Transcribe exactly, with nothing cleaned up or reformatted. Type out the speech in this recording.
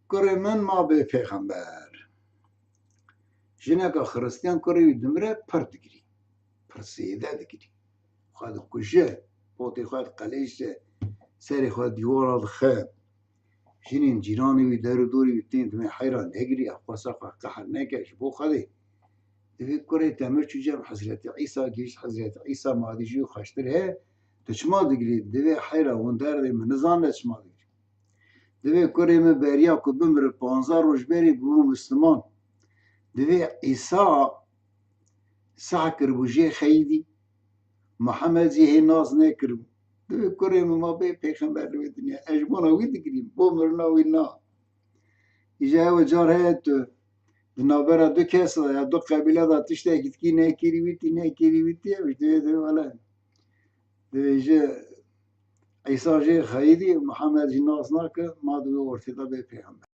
Kurê min ma bê pêxember. Jineka xiristiyan kurê wî dimire pir digirî. Pir zêde digirî. Xwe dikuje. Potê xwe diqelêşe. Serê xwe dîwara dixe. Jinên cîranê wî der û dorê wî tên dimê heyra negirî. Ev xwesa xwe qehr neke ji bo Xwedê. Divê kurê te mir çû cem Hezretî Îsa gihîşt Hezretî Îsa ma dî jî xweştir he. Tu çima digirî? Divê heyra hûn derdê min nizane çima digirî. Divê kurê min beriya ku bimire panzdeh roj berê bûbû Misliman. Divê Îsa seh kiribû jê xeyidî. Mihemed jî hê nas nekiribû. Divê kurê min ma bê pêxember li wê dinya. Ez ji bona wî digirîm. Bo mirina wî na. Îja ew car heye tu di navbera du kes de ya du qebîle de tiştekî dikî nekirî wî tî nekirî wî tî ew ji divê divê wele. Divê ji Îsa jê xeyidî Mihemed jî nas nake ma di wê ortê de bê pêxember.